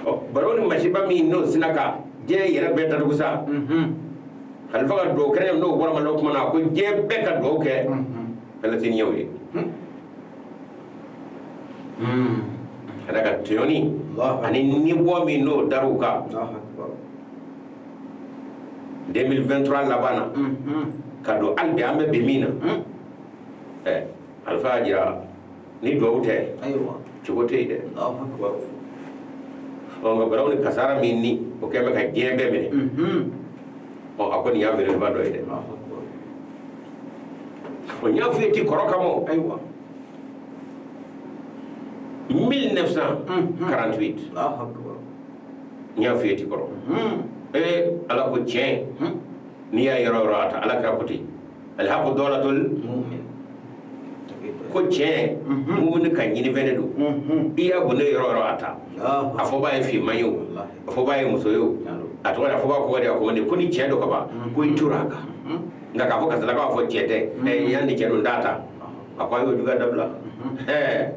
Ɔ baro ni masiba min n'o sina ka diɲɛ yɛrɛ bɛɛ datugu sa. Khalifa ka dugawu kɛnɛ n'o bɔra ma n'o kuma na, a ko diɲɛ bɛɛ ka dugawu kɛ Palestiniens ye. Ka d'a kan tɔɲɔni ani nibɔ min n'o dar'u kan 2023 laban na ka don hali bi an bɛ bi min na, ɛ Alifa y'a jira ni dugawu tɛ cogo tɛ yen dɛ. Ɔ nka baraw ni kasara min ni o kɛlen bɛ ka diɲɛ bɛɛ minɛ, ɔ a ko nin y'a belebeleba dɔ ye dɛ. O n y'a f'i ye ti kɔrɔ kama. Ayiwa. 1948. N y'a f'i ye ti kɔrɔ. Ee Ala ko tiɲɛ n'i y'a yɔrɔ yɔrɔ a ta Ala kira ko ten alihaqu dawlatul ko tiɲɛ mumuni ka ɲinifɛn de don. I y'a gundo yɔrɔ yɔrɔ a ta a fɔ b'a ye finman ye o, a fɔ b'a ye muso ye o, a tɔgɔ de a fɔ b'a kɔgɔ de a kɔgɔ de ko ni tiɲɛ don ka ban ko i tora a kan. Nka k'a fɔ karisa la k'a fɔ tiɲɛ tɛ, ɛ yan ni tiɲɛ don n t'a ta, a ko a y'o juguya dabila. Ɛɛ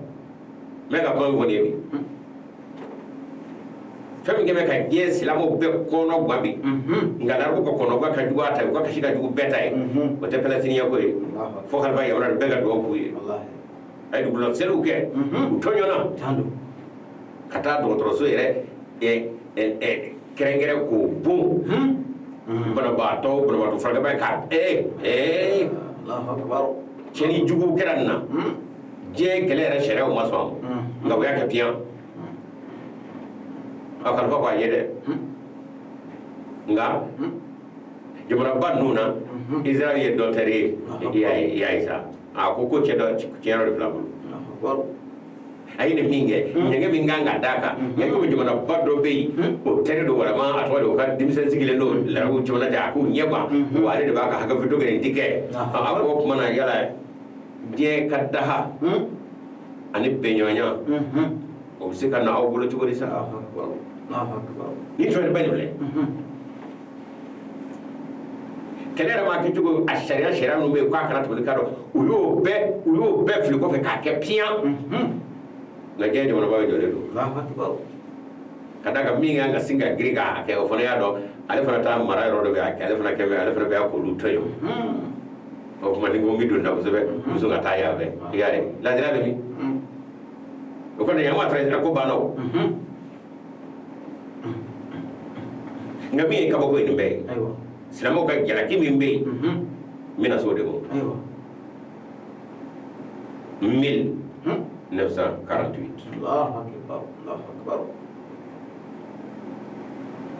n bɛ ka kuma min fɔ nin ye bi, fɛn min kɛ bɛ ka diɲɛ silamɛw bɛɛ kɔnɔ gan bi, nka larabu ka kɔnɔ gan ka jugu a ta ye, u ka kasi ka jugu bɛɛ ta ye, o tɛ Palestiniens ko ye. Fo Khalifa yamaruya bɛɛ ka dugawu k'u ye. A ye dugula seliw kɛ, u tɔɲɔna ka taa dɔgɔtɔrɔso yɛrɛ kɛrɛnkɛrɛn k'o bon banabaatɔ banabaatɔ furakɛbaa ye k'a tiɲɛni jugu kɛra nin na. Diɲɛ kɛlɛ yɛrɛ sariyaw ma sɔn a ma, nka u y'a kɛ piyan. A Khalifa ko a ye dɛ, nka jamanaba ninnu na Israël ye dɔ tɛri ye, i y'a ye, i y'a ye sa. A ko ko cɛ dɔ tiɲɛ yɔrɔ de fila bolo. A ye nin min kɛ, ɲɛgɛn min kan ka d'a kan, nka komi jamanaba dɔ bɛ yen o tɛri don walama a tɔgɔ de o ka denmisɛn sigilen don larabu jamana cɛ, a k'u ɲɛ gan wa ale de b'a ka hakɛ fito kɛ nin ti kɛ. A ko o tuma na yala diɲɛ ka daha ani bɛnɲɔgɔnya o bɛ se ka na aw bolo cogo di sa? Ni tɔɲɔni ba in filɛ, kɛlɛ yɛrɛ ma kɛ cogo a sariya sariya minnu bɛ yen k'a kana tɛmɛ ni kadɔ, u y'o bɛɛ fili kɔfɛ k'a kɛ piyan. Nka diɲɛ jamanaba bɛ jɔlen don ka d'a kan min kan ka sin ka girin k'a kɛ, o fana y'a dɔn ale fana taa mara yɔrɔ dɔ bɛ a kɛ, ale fana kɛ bɛ ale fana bɛ k'olu tɔɲɔ. O tuma ni ko n bɛ don na kosɛbɛ, u bɛ sɔn ka taa yan fɛ, i y'a ye ladiriya bɛ min o kɔni yan ma tɛrɛ ko banna o. Nka min ye kabako ye nin bɛɛ ye, silamɛw ka jalaki min bɛ yen, n bɛna s'o de ma. 1948.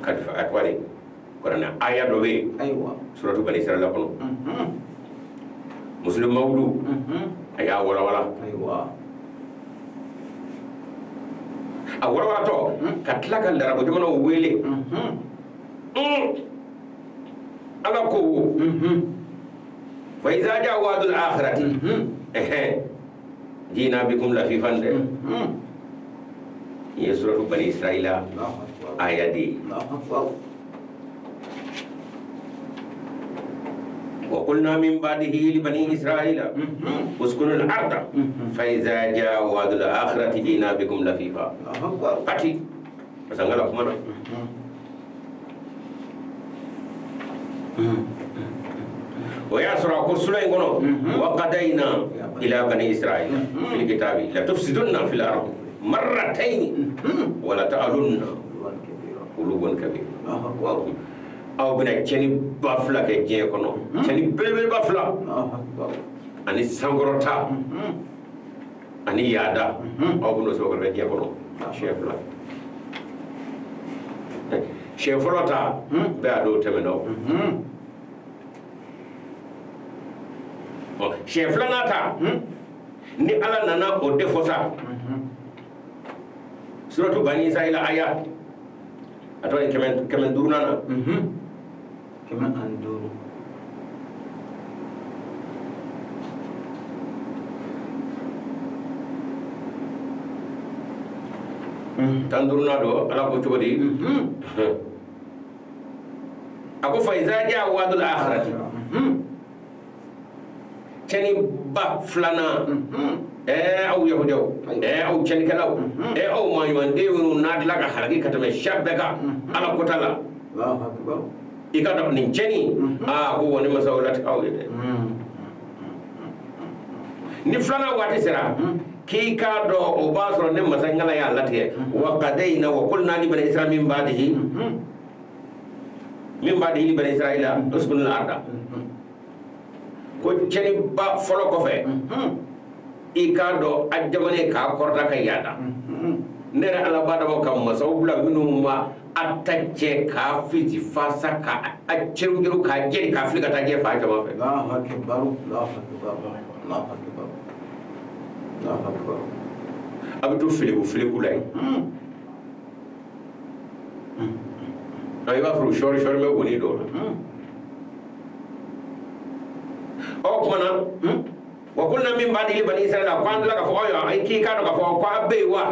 Kalifa a tɔgɔ de kuranɛ aya dɔ bɛ yen, suratu Bani Israila kɔnɔ, Muslim Mawudu a y'a walawala. A walawalatɔ ka tila ka larabu jamanaw wele. Ala ko fa iza jaa wa'dul akhirati jina bikum lafifan dɛ. Nin ye suratu Bani Israila aya de ye. Wa qulna min ba'dihi li bani Israila uskunu al-arda fa iza jaa wa'dul akhirati jina bikum lafifa. Pati pasangala kuma na. O y'a sɔrɔ a ko sura in kɔnɔ wa qadayna ila bani Israila fil kitabi la tufsidunna fil ardi marratayn wa la ta'alunna uluwan kabira. Aw bɛna tiɲɛni ba fila kɛ diɲɛ kɔnɔ, tiɲɛni belebeleba fila ani sankɔrɔta ani yaada, aw bɛn'o sɔrɔ ka kɛ diɲɛ kɔnɔ siɲɛ fila. Siɲɛ fɔlɔ ta bɛɛ y'a dɔw tɛmɛna o. Siɲɛ filanan ta ni Ala nana o de fɔ sa, suratu Bani Israila aya a tɔgɔ ye kɛmɛ duurunan na. 105. 15nan don. Ala ko cogo di? A ko fa iza jaa wa'dul akhirati, tiɲɛni tiɲɛniba filanan aw yahudiyaw aw tiɲɛnikɛlaw aw maaɲumanden minnu n'a tila ka halaki ka tɛmɛ siya bɛɛ kan ala kota la i ka dɔn nin tiɲɛni aa ko wa ne masa o latigɛ aw ye dɛ ni filanan waati sera k'i k'a dɔn o b'a sɔrɔ ne masa ŋala y'a latigɛ wa qadayna wa qulna li bani israila min ba'dihi li bani israila uskunu al-arda ko tiɲɛniba fɔlɔ kɔfɛ i k'a dɔn a jamana k'a kɔrɔta ka yaada ne yɛrɛ ala b'a dabɔ ka masaw bila minnu ma a ta cɛ k'a fiti fasa k'a ceru k'a jɛni k'a fili ka taa diɲɛ fan caman fɛ. A bɛ to filiku filiku la yen. I b'a sɔrɔ sɔɔri sɔɔri bɛ goni dɔw la. Ɔ kuma na wa qulna min ba'dihi li bani israila ko an tila k'a fɔ aw ye k'i k'a dɔn k'a fɔ ko a bɛ yen wa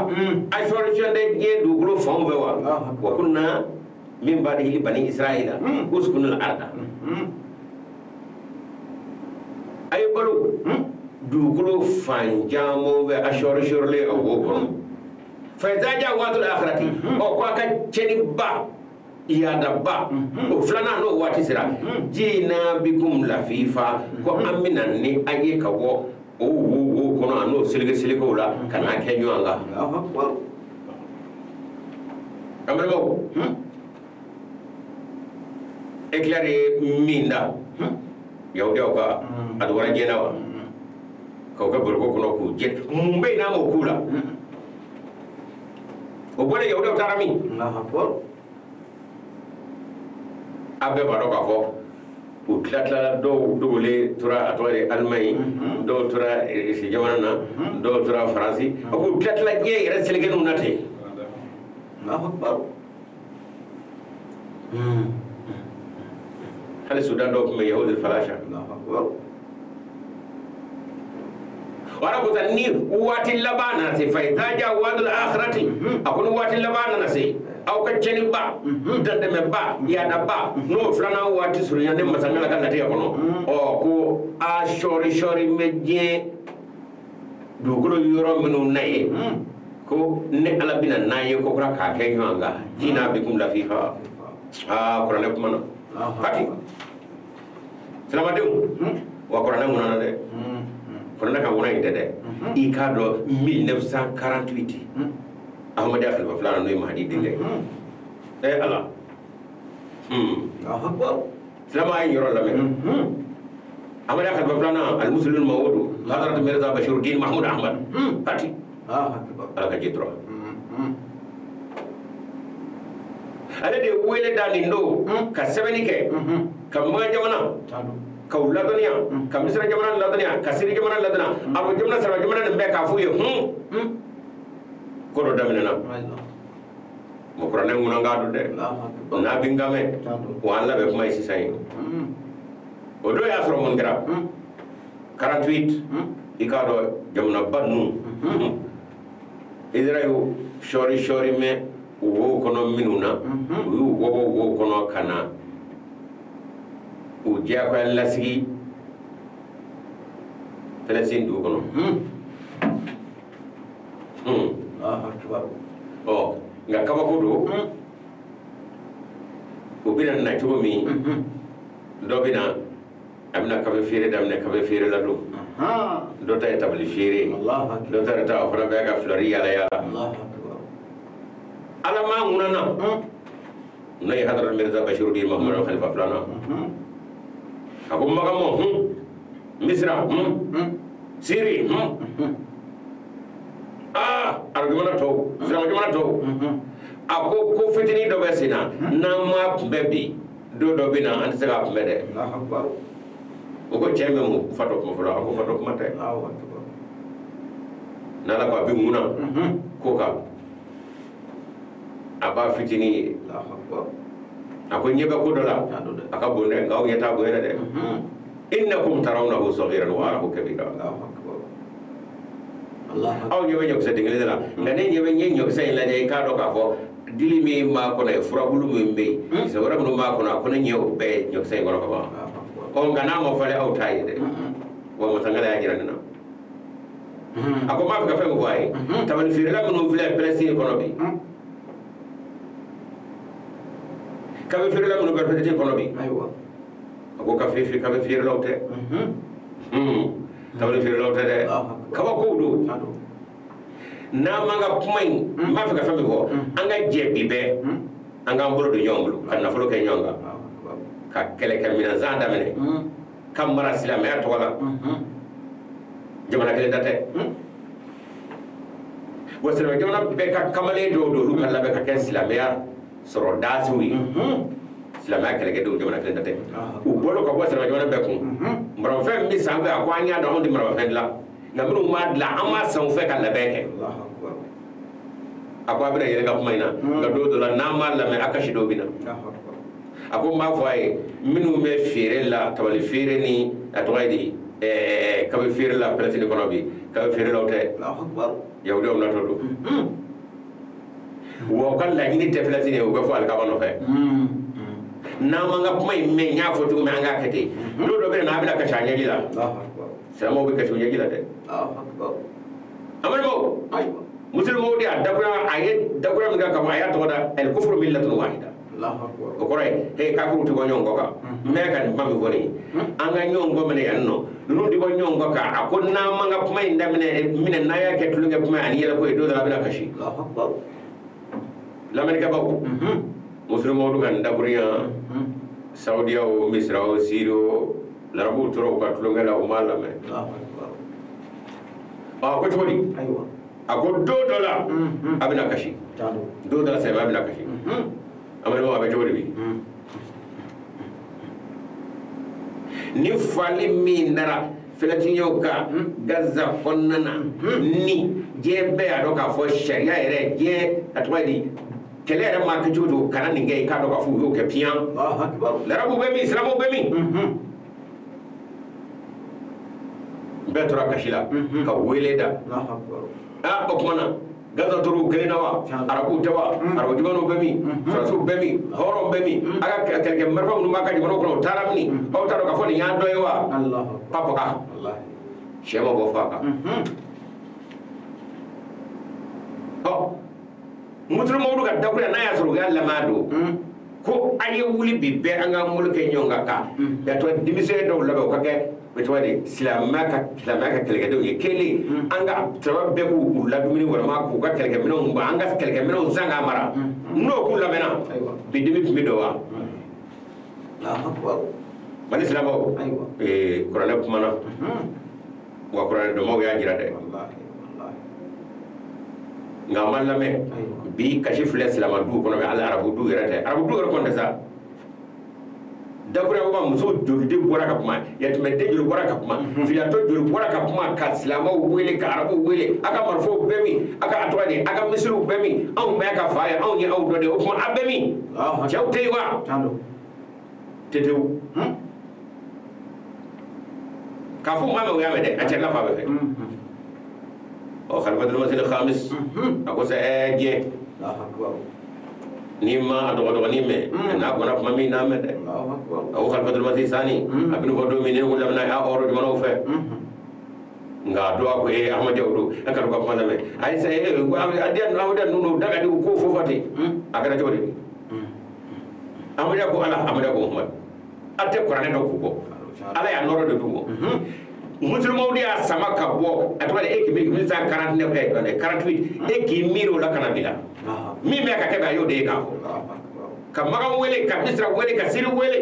a sɔɔri sɔɔri tɛ diɲɛ dugukolo fanw fɛ wa wa qulna min ba'dihi li bani israila uskunu al-arda a ye balo dugukolo fan caman bɛ a sɔɔri sɔɔrilen aw b'o kɔnɔ fa iza jaa wa'dul akhirati ɔ ko a ka tiɲɛniba yaadaba o filanan n'o waati sera jina bikum lafifa ko an bɛna ni a ye ka bɔ o wo kɔnɔ a n'o seleke selekew la ka n'a kɛ ɲɔgɔn kan. An balimaw éclair ye min da yahudiyaw ka a dɔgɔra diɲɛ na wa k'o kɛ boroko kɔnɔ k'u jɛ mun bɛ yen n'a m'o k'u la o bɔlen yahudiyaw taara min. A bɛɛ b'a dɔn k'a fɔ u tila tilala dɔw dogolen tora a tɔgɔ de Alimaɲi dɔw tora Irisi jamana na dɔw tora Faransi a ko u tila tila diɲɛ yɛrɛ selekeninw na ten. Hali Sudan dɔw tun bɛ Yahudi Falasha. Wala ko ni waati laban nana se fa iza jaa wa'dul akhirati a ko ni waati laban nana se aw ka tiɲɛniba dantɛmɛba yaadaba n'o filanan waati surunya ne masakɛ ka latigɛ kɔnɔ ɔ ko a sɔɔri sɔɔri bɛ diɲɛ dugukolo yɔrɔ minnu na ye ko ne ala bɛna n'an ye ko kura k'a kɛ ɲɔgɔn kan jina bikum lafifa aa kuranɛ kuma na pati silamadenw wa kuranɛ ŋunana dɛ kuranɛ ka ŋuna in tɛ dɛ i k'a dɔn 1948 Ahmadiyya khalifa filanan n'o ye Mahadi denkɛ ye ala silama ye yɔrɔ lamɛn Ahmadiyya khalifa filanan alimusulun Mawodo Hazrat Mirza Bashiruddin Mahmud Ahmad pati ala ka ji tura ale de ye wele da nin don ka sɛbɛnni kɛ ka Makan jamana ka u ladɔnniya ka Misira jamana ladɔnniya ka Siri jamana ladɔnniya arabu jamana saba jamana nin bɛɛ k'a f'u ye ko dɔ daminɛna mɔ kuranɛ ŋunankan don dɛ n'a bɛ n kan mɛn wa an labɛn kuma ye sisan ye o don y'a sɔrɔ mun kɛra 48 i k'a dɔn jamanaba ninnu Israël sɔɔri sɔɔri mɛn wo kɔnɔ minnu na u y'u wɔbɔ wo kɔnɔ ka na u diyagoya lasigi Palestine dugu kɔnɔ. Ɔ nka kabako don u bɛna na cogo min dɔ bɛna a bɛna kafe feere daminɛ kafe feere la don dɔ ta ye tabali feere dɔ ta yɛrɛ ta o fana bɛ ka filɛri yaala yaala ala maa ŋunana n'o ye Hadrat Mirza Bashiruddin Mahmud Khalifa filanan a ko Makan Misira Siri aa arabu jamana tɔw silamɛ jamana tɔw a ko ko fitinin dɔ bɛ sen na n'an m'a kunbɛ bi don dɔ bɛ na an tɛ se k'a kunbɛ dɛ o ko cɛ min mun fatɔ kuma fɔlɔ a ko fatɔ kuma tɛ n'ala ko a bɛ mun na ko kan a b'a fitinin ye a ko ɲɛ bɛ ko dɔ la a ka bon dɛ nka aw ɲɛ t'a bonya dɛ innakum tarawnahu saghiran wa arahu kabira aw ɲɛ bɛ ɲɔkisɛ den kelen de la nka ne ɲɛ bɛ n ye ɲɔkisɛ in lajɛ i k'a dɔn k'a fɔ dili min b'a kɔnɔ ye furabulu min bɛ yen kisɛ wɛrɛ minnu b'a kɔnɔ a ko ne ɲɛ o bɛɛ ye ɲɔkisɛ in kɔnɔ ka ban ɔ nka n'a ma falen aw t'a ye dɛ Wa masangala y'a jira ne na. A ko n b'a fɛ ka fɛn min fɔ a ye. Tabali feerela minnu filɛ Palestine kɔnɔ bi. Kafe feerela minnu bɛ Palestine kɔnɔ bi. A ko kafe feerelaw tɛ. Tabali feerelaw tɛ dɛ. Kabakow don. N'an m'an ka kuma in n b'a fɛ ka fɛn min fɔ an ka jɛ bi bɛɛ an k'an bolo don ɲɔgɔn bolo ka nafolo kɛ ɲɔgɔn kan ka kɛlɛkɛminɛnsan daminɛ ka mara silamɛya tɔgɔ la jamana kelen ta tɛ wa silamɛ jamana bɛɛ ka kamalen dɔw don olu ka labɛn ka kɛ silamɛya sɔrɔ daasiw ye silamɛya kɛlɛkɛdenw jamana kelen ta tɛ u bolo ka bɔ silamɛ jamana bɛɛ kun maramafɛn min bɛ sanfɛ a ko an y'a dɔn anw tɛ maramafɛn dilan nka minnu b'a dilan an b'a san u fɛ ka labɛn kɛ a ko a bɛna yɛlɛ ka kuma in na nka don dɔ la n'an m'a lamɛn a kasi dɔw bɛ na a ko n b'a fɔ a ye minnu bɛ feere la tabali feere ni a tɔgɔ ye di kabe feere la Palestine kɔnɔ bi kabe feerelaw tɛ yahudiyaw natɔ don wa u ka laɲini tɛ Palestine ye u bɛ fɔ alikaba nɔfɛ n'an m'an ka kuma in mɛn n y'a fɔ cogo min an k'a kɛ ten don dɔ bɛ na a bɛna kasi a ɲɛji la silamɛw bɛ kasi u ɲɛji la dɛ an balimaw musulmaw de y'a dakura a ye dakura min kɛ ka fɔ a y'a tɔgɔ da alikufuru millatun wahida o kɔrɔ ye he kafiruw tɛ bɔ ɲɔgɔn kɔ kan n bɛ ka nin kuma min fɔ nin ye an ka ɲɔgɔn kɔ minɛ yan nɔ ninnu tɛ bɔ ɲɔgɔn kɔ kan a ko n'an m'an ka kuma in daminɛ minɛ n'an y'a kɛ tulonkɛ kuma ye ani yɛlɛko ye don dɔ la a bɛna kasi lamɛnnikɛbaw musulmaw ka nin dakurunya saudiya o misira o siri o larabuw tora u ka tulonkɛ la u m'a lamɛn a ko cogo di a ko don dɔ la a bɛna kasi don dɔ la sɛbɛ a bɛna kasi an balimaw a bɛ cogo di bi ni fali min dara Filistiniyɛnw kan Gaza kɔnɔna na ni diɲɛ bɛɛ y'a dɔn k'a fɔ sariya yɛrɛ diɲɛ a tɔgɔ ye di kɛlɛ yɛrɛ maa kɛ cogo cogo kana nin kɛ i k'a dɔn k'a fɔ u y'o kɛ piyan larabuw bɛ min silamɛw bɛ min bɛɛ tora kasi la ka wele da aa o tuma na Gaza tora u kelen na wa arabuw tɛ wa arabu jamanaw bɛ min faransiw bɛ min hɔrɔnw bɛ min a ka kɛlɛkɛ marifa minnu b'a ka jamanaw kɔnɔ u taara min aw t'a dɔn k'a fɔ nin y'an dɔ ye wa papaga sɛ ma bɔ fa kan ɔ musulmaw ka dakuruya n'a y'a sɔrɔ u y'a lamɛn a don ko an ye wuli bi bɛɛ an k'an bolo kɛ ɲɔgɔn kan ka yatɔ denmisɛnnin dɔw labɛn o ka kɛ o tɔgɔ de silamɛya ka kɛlɛkɛdenw ye kelen an ka silamɛ bɛɛ k'u ladumuni walima k'u ka kɛlɛkɛminɛnw ba an ka kɛlɛkɛminɛnw san k'a mara n'o kun lamɛnna bi dimi tun bɛ don wa Mali silamɛw kuranɛ kumana wa kuranɛ dɔnbaw y'a jira dɛ nka an ma lamɛn bi kasi filɛ silamɛ duw kɔnɔ hali arabu duw yɛrɛ tɛ arabu duw yɛrɛ kɔni tɛ sa dakuruya ko muso joli de bɔra ka kuma yatimɛden joli bɔra ka kuma filatɔ joli bɔra ka kuma ka silamɛw wele ka arabuw wele a ka marifaw bɛɛ min a ka a tɔgɔ di a ka misiriw bɛɛ min anw bɛɛ ka fa ye anw ye aw dɔ de ye o tuma a bɛɛ min cɛw tɛ yen wa tetew k'a fɔ u m'a mɛn u y'a mɛn dɛ a cɛla fa bɛɛ fɛ ɔ khalifatul masih khamis a ko sa diɲɛ ni ma a dɔgɔdɔgɔnin mɛn n'a kɔnna kuma min n'a mɛn dɛ a ko khalifatul masih sani a bɛna fɔ don min ne ko lamɛnna a ɔrɔ jamanaw fɛ nka a don a ko ee ahmadiyyaw don a ka ka kuma lamɛn ayi sa ee ahmadiyya ninnu da ka di u k'o fɔ fɔ ten a kɛra cogo di ahmadiyya ko ala ahmadiyya ko muhammad a tɛ kuranɛ dɔn k'u bɔ ala y'a nɔrɔ de d'u ma musulmaw de y'a sama ka bɔ a tɔgɔ de e k'i 1949 48 e k'i miiri o la ka na bila min bɛ ka kɛ a y'o de ye k'a fɔ ka Makan wele ka Misira wele ka Siri wele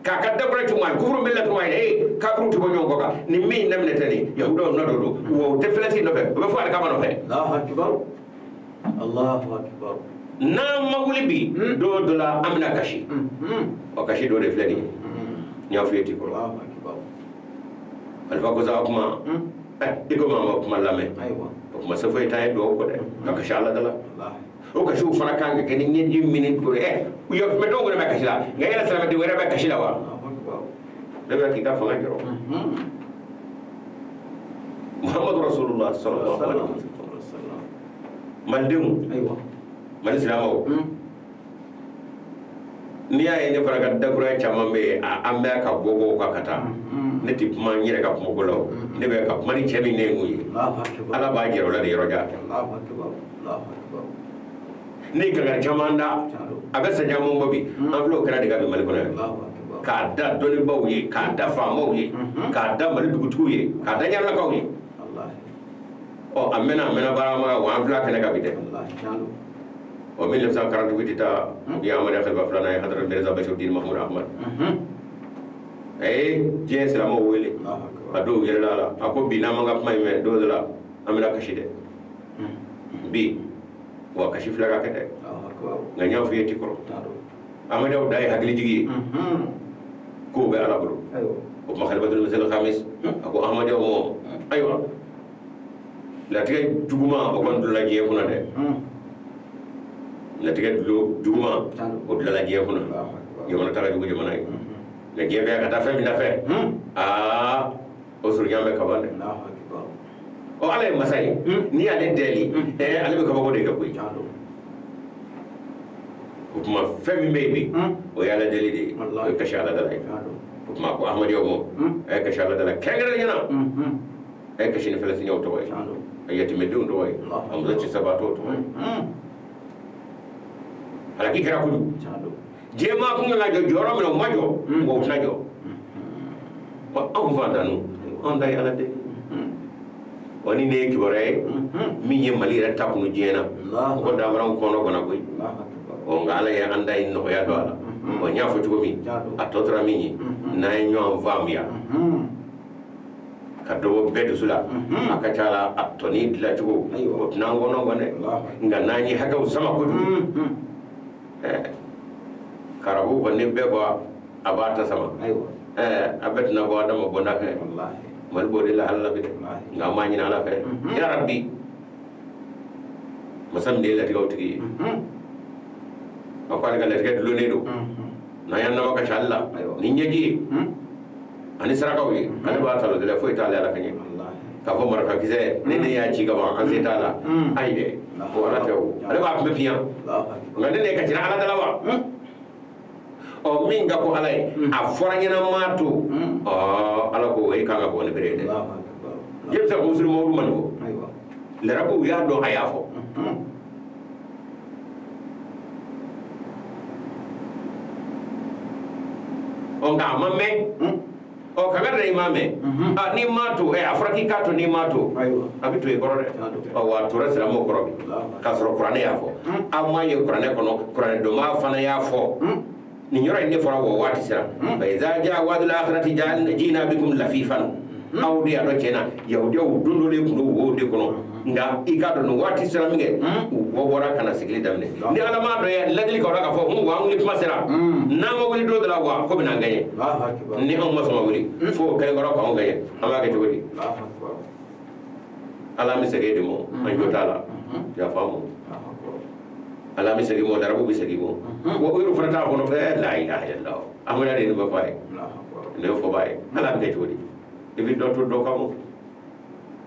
k'a ka dakura ci ma kufuru bɛ latuma ye ee kafiru tɛ bɔ ɲɔgɔn kɔ kan nin min daminɛ tɛ nin yahudaw nɔ don wa u tɛ Filistin nɔfɛ u bɛ fɔ alikama nɔfɛ n'an ma wuli bi don dɔ la an bɛna kasi ɔ kasi dɔ de filɛ nin ye n y'a f'i ye ten kɔrɔ Alifa ko sa kuma i komi an ma kuma lamɛn o kuma se foyi t'an ye dugawu kɔ dɛ ka kasi ala da la o kasiw fana kan ka kɛ ni ɲɛji min to mɛ dɔw kɔni bɛ kasi la nka e yɛrɛ silamɛden wɛrɛ bɛ kasi la wa ne bɛ k'i ka fanga jɔrɔ Muhammadu Rasulullah sallallahu alaihi wasallam malidenw mali silamɛw N'i y'a ye ne fana ka dakuruya caman bɛ yen an bɛ ka bɔ bɔ kan ka taa ne tɛ kuma n yɛrɛ ka kumako la o ne bɛ ka kuma ni cɛ min ne ye mun ye Ala b'a jira o la de yɔrɔ jan ne ye kankari caman da a bɛ san caman bɔ bi an filɛ o kɛra de ka bi Mali kɔnɔ yan k'a da dɔnnibaw ye k'a da faamaw ye k'a da Mali dugutigiw ye k'a da ɲarelakaw ye ɔ a mɛnna baara ma wa an filɛ kɛnɛ kan bi dɛ ɔ 1948 ta u ye Amadu Khalifa filanan ye Hadrat Mirza Bashiruddin Mahmud Ahmad a ye diɲɛ silamɛw wele a dɔw yɛlɛla a la a ko bi n'an m'an ka kuma in mɛn don dɔ la an bɛna kasi dɛ bi wa kasi filɛ ka kɛ dɛ nka n y'a f'i ye ti kɔrɔ Amadu da ye hakilijigi ye kow bɛ Ala bolo o tuma Khalifatul Masih Khamis a ko Ahmadiyaw ma ayiwa latigɛ juguman o kɔni dulala diɲɛ kunna dɛ latigɛ juguman o dulala diɲɛ kunna jamana ta ka jugu jamana ye nka diɲɛ bɛɛ ka taa fɛn min nɔfɛ aa o surunya bɛ kaban dɛ ɔ Ala ye masa ye n'i y'ale deli ale bɛ kabako de kɛ koyi o tuma fɛn min bɛ yen bi o ye Ala deli de ye o ye kasi Ala da la ye o tuma ko Ahmadiyaw ma a ye kasi Ala da la kɛrɛnkɛrɛnnenya la a ye kasi ni Fɛlɛstinɛw tɔgɔ ye a yatimɛdenw tɔgɔ ye a muso cɛsabaatɔw tɔgɔ ye halaki kɛra kojugu diɲɛ maa kun kan ka jɔ jɔyɔrɔ min na o ma jɔ wa u tɛna jɔ wa anw fantanw anw ta ye Ala deli wa ni ne ye kibaruya ye min ye Mali yɛrɛ ta kunu diɲɛ na o ko danfaraw kɔnɔ gana koyi ɔ nka Ala ye an da ye nɔgɔya don a la wa n y'a fɔ cogo min a tɔ tora min ye n'an ye ɲɔgɔn faamuya ka dɔ bɔ bɛɛ dusu la a ka ca la a tɔni dilancogo o tɛna an kɔnɔ gan dɛ nka n'an ye hakɛw sama kojugu karabu kɔni bɛɛ bɔ a b'a ta sama a bɛɛ tɛna bɔ adama bɔnda fɛ Mali b'o de lahala la bi dɛ nka an b'a ɲini Ala fɛ ya Rabbi masa min de ye latigɛw tigi ye a ko ale ka latigɛ dulonnen don n'an y'an nama kasi ale la ni ɲɛji ye ani sarakaw ye ale b'a ta o de la foyi t'ale Ala ka ɲɛ k'a fɔ marifakisɛ ne y'a ci ka ban an se t'a la ayi dɛ o Ala tɛ o ale b'a kun bɛ fiɲɛ nka ne kasira Ala da la wa ɔ min ka ko Ala ye a fɔra ɲɛna maa to ɔ Ala ko e kan ka bɔ ni bere ye dɛ e bɛ se ka musulman ma nin fɔ larabuw y'a dɔn a y'a fɔ ɔ nka a ma mɛn ɔ kankari da i m'a mɛn n'i m'a to a fɔra k'i k'a to n'i m'a to a bɛ to i kɔrɔ dɛ ɔ wa a tora silamɛw kɔrɔ bi k'a sɔrɔ kuranɛ y'a fɔ an m'a ye kuranɛ kɔnɔ kuranɛ donbaa fana y'a fɔ nin yɔrɔ in de fɔra wa waati sera fa iza jaa wa'dul akhirati ji'na bikum lafifan aw de y'a dɔn tiɲɛ na yahudiyaw don dɔ de tun don wo de kɔnɔ nka i k'a dɔn nin waati sera min kɛ u bɔ bɔra ka na sigili daminɛ ni Ala m'a dɔn ye ladili ka k'a fɔ hun wa an wuli kuma sera n'an ma wuli don dɔ la wa ko bɛna an gɛɲɛ ni anw ma sɔn ka wuli fo o kɛlen kɔrɔ k'anw gɛɲɛ an b'a kɛ cogo di Ala bɛ segin de ma an jo t'a la y'a faamu Ala bɛ segin ma larabu bɛ segin ma wa o yɛrɛ fana t'a kɔnɔ fɛ la ilaha illallah Amadu de nin bɛ fɔ a ye nin bɛ fɔ b'a ye Ala bɛ kɛ cogo di i bɛ dɔ to dɔ kama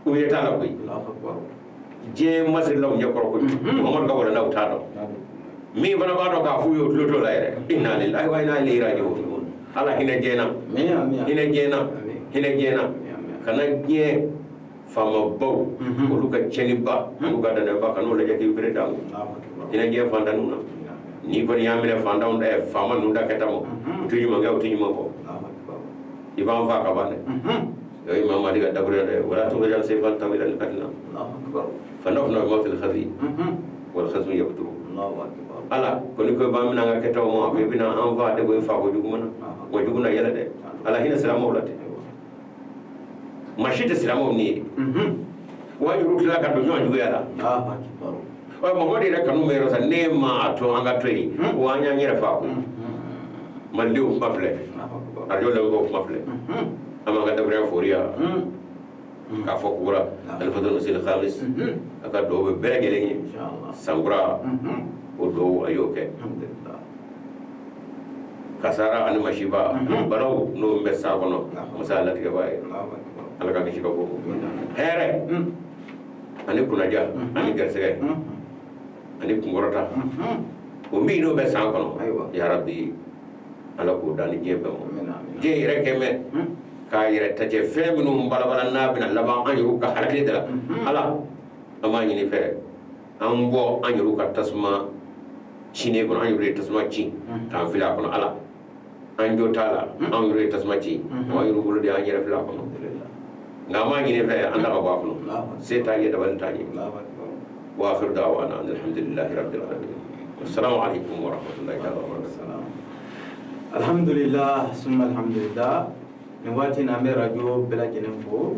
u ɲɛ t'a la koyi diɲɛ masirilaw ɲɛ kɔrɔ kojugu Muhamadu ka walanda u t'a dɔn min fana b'a dɔn k'a f'u ye o tulo t'o la yɛrɛ inna lillahi wa inna ilayhi raji'un Ala hinɛ diɲɛ na hinɛ diɲɛ na hinɛ diɲɛ na kana diɲɛ faamabaw olu ka tiɲɛniba olu ka danayaba ka n'o lajɛ k'i bere d'a ma hinɛ diɲɛ fantanw na n'i kɔni y'a minɛ fantanw da faama ninnu da kɛta ma u tɛ ɲuman kɛ u tɛ ɲuman kɔ i b'an fa ka ban dɛ o ye Mamadi ka dakuruya dɛ wala tughriyan sayfan tawilan adna fa nafna bi mawtil khazi wal khazmu yabturu Ala kɔni ko b'an minɛ an ka kɛtaw ma a ko i bɛna an fa de ko i fa ko jugu mana wa jugu na yɛlɛ dɛ Ala hinɛ silamɛw la ten maa si tɛ silamɛw ni ye wa juru tila ka don ɲɔgɔn juguya la ɔ Mamadu yɛrɛ kanu bɛ yɔrɔ sa ne ma a to an ka to yen wa an y'an yɛrɛ fa koyi malidenw kuma filɛ arajo lamɛnbagaw kuma filɛ an b'an ka dakuruya foriya k'a fɔ kura Khalifatul Masih Khamis a ka dugawu bɛ bɛɛ lajɛlen ye sankura o dugawu a y'o kɛ kasara ani masiba banaw n'o bɛ san kɔnɔ masa latigɛbaa ye Ala ka kisi ka bɔ hɛrɛ ani kunnaja ani garisɛgɛ ani kunkɔrɔta o min n'o bɛ san kɔnɔ ya Rabbi Ala k'o dan ni diɲɛ bɛɛ ma diɲɛ yɛrɛ kɛmɛ k'a yɛrɛ ta cɛ fɛn minnu balabala n'a bɛna laban an yɛrɛw ka hakili de la Ala an b'a ɲini fɛ an bɔ an yɛrɛw ka tasuma cinnen kɔnɔ an yɛrɛ ye tasuma ci k'an fili a kɔnɔ Ala an jo t'a la an yɛrɛ ye tasuma ci an yɛrɛ bolo de y'an yɛrɛ fili a kɔnɔ nka an b'a ɲini fɛ an ta ka bɔ a kɔnɔ se t'an ye dabali t'an ye wa akhiru da'wana alhamdulillahi rabbil alamin assalamu alaikum wa rahmatullahi wa barakatuh. Alhamdulillah summa alhamdulillah. Nin waati in na an bɛ radio bɛɛ lajɛlen fo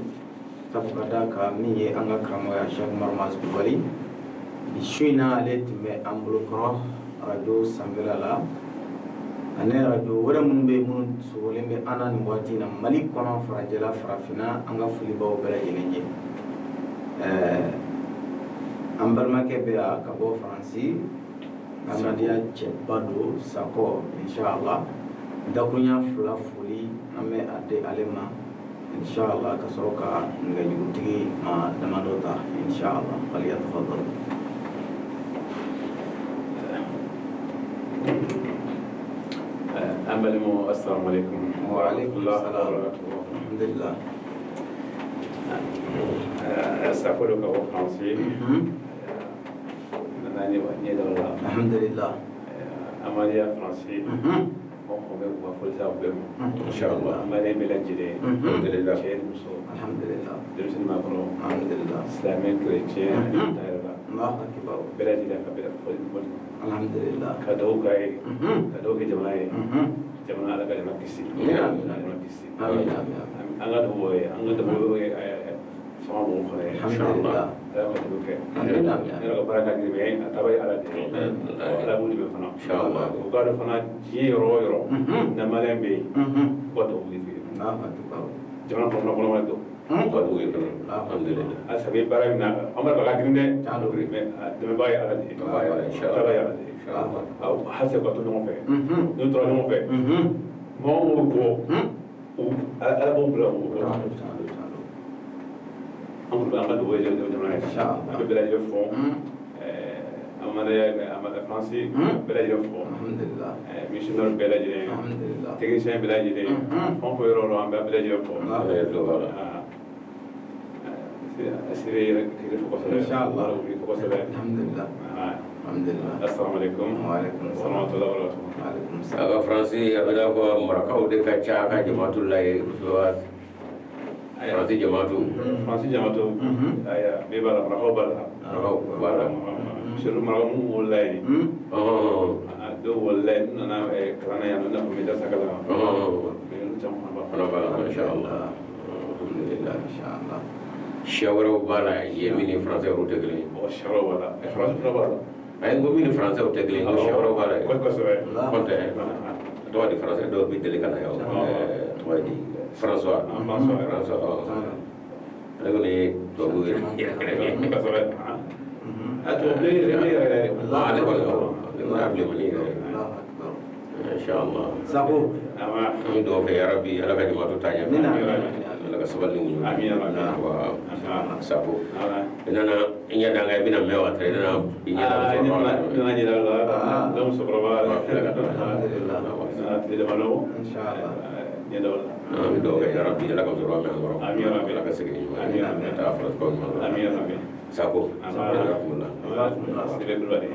sabu ka d'a kan min ye an ka karamɔgɔ ye Cheikh Umaru Maaz Kulubali bi su in na ale tun bɛ an bolokɔrɔ radio sanfɛla la ani radio wɛrɛ minnu bɛ yen minnu sogolen bɛ an na nin waati in na Mali kɔnɔ farajɛla farafinna an ka foli b'aw bɛɛ lajɛlen ye. An balimakɛ bɛ yan ka bɔ Faransi adamadenya cɛba don Sakɔ inshallah dakurunya fila foli an bɛ a di ale ma inshallah ka sɔrɔ ka nɛgɛjurutigi ma damadɔ ta inshallah falyatafaddal. An balimaw assalamu alaikum wa alaikum assalam. Alhamdulillah. Sakɔ don ka bɔ Faransi. Nana ni ɲɛ dɔ la. Alhamdulillah. Amadiya Faransi. Mɔgɔ bɛ u ka foli s'a bɛɛ ma. Inshallah. Maliyɛn bɛɛ lajɛlen. Alhamdulillah. Cɛ ni muso. Alhamdulillah. Denmisɛnnin maakɔrɔ. Alhamdulillah. Silamɛ chrétien ani ta yɛrɛ la. Allahu akbar. Bɛɛ lajɛlen ka bɛɛ foli foli. Alhamdulillah. Ka dugawu k'a ye. Ka dugawu kɛ jamana ye. Jamana Ala ka jamana kisi. Amin. Jamana kisi. Amin amin. An ka dugawu ye an ka dugawu ye fanga mɔgɔw fana ye. Alhamdulillah. Ala ka dugawu kɛ. Amin amin. Ne yɛrɛ ka baara ka gɛlɛn mais a taaba ye Ala de ye. Ala b'u dɛmɛ fana. Inshallah. U k'a dɔn fana diɲɛ yɔrɔ o yɔrɔ. Na maliyɛn bɛ yen. U ka dugawu ye fɛ. Allahu akbar. Jamana kɔnɔ kɔnɔ don. U ka dugawu ye fana. Alhamdulillah. Halisa bɛ baara min na an b'a dɔn a ka girin dɛ. Mais a dɛmɛbaa ye Ala de ye. Dɛmɛbaa ye Ala ye. A taaba ye Ala de ye. Inshallah. Halisa u ka to ɲɔgɔn fɛ. N'u tora ɲɔgɔn fɛ. Mɔgɔ o mɔgɔ Ala b'o bila mɔgɔ kɔrɔ. An bɛ an ka dugawu ye jamana ye. Inshallah. An bɛ bɛɛ lajɛlen fo. Amadiya Faransi bɛɛ lajɛlen fo. Alhamdulillah. Missionnaire bɛɛ lajɛlen. Alhamdulillah. Technicien bɛɛ lajɛlen. Fɛn o fɛn yɔrɔ la an bɛ bɛɛ lajɛlen fo. Ala ye dɔ b'a la. Sire yɛrɛ kiri fo kosɛbɛ. Inshallah. Wuli fo kosɛbɛ. Alhamdulillah. Alhamdulillah. Assalamu alaikum. Wa alaikum assalam. Wa rahmatullahi wa barakatuh. Wa alaikum assalam. A ka Faransi a bɛ n'a fɔ marakaw de ka ca a ka jamaatu la ye kosɛbɛ. Faransi jamaatu. Faransi jamaatu. Ayiwa bɛɛ b'a la marakaw b'a la. Marakaw b'a la. Surtout maraka minnu wolola yen. Dɔw wolola yen n'u nana kalan na yan nɔ i n'a fɔ Médasa kalan na. Mais olu caman fana b'a la. Fana b'a la inshallah. Alhamdulillah. Inshallah. Siya wɛrɛw b'a la yen min ni faransɛ olu tɛ kelen ye. Siya wɛrɛw b'a la. Faransi fana b'a la. Ayi n ko min ni faransɛw tɛ kelen ye n ko siya wɛrɛw b'a la yen. Kosɛbɛ. Kɔntɛ a tɔgɔ di faransɛ dɔw bɛ deli ka na yan tɔgɔ di François. François. Ale kɔni ye tubabu yɛrɛ yɛrɛ. Kosɛbɛ. A tubabu yɛrɛ yɛrɛ. Ale kɔni ale kɔni y'a bilenmanin yɛrɛ. Inshallah. Sako. An bɛ dugawu kɛ yarabi Ala ka jamaatu taa ɲɛfɛ. Ala ka sabali ni muɲu. Wa Sako. I nana i ɲɛ da n kan i bɛna mɛn wa i nana i ɲɛ da musokɔrɔba la. I nana ɲɛ da la n musokɔrɔba la. Alhamdulillah. Tile damadɔ. Inshallah. Ɲɛ da o la. An bɛ dugawu kɛ yarabi Ala ka musokɔrɔba mɛn an kɔrɔ. Amiina. Ala ka segin ni ɲuman ye. Amiina. Ka taa faratikaw ɲuman Amiina. Sako. Sire Kulubali.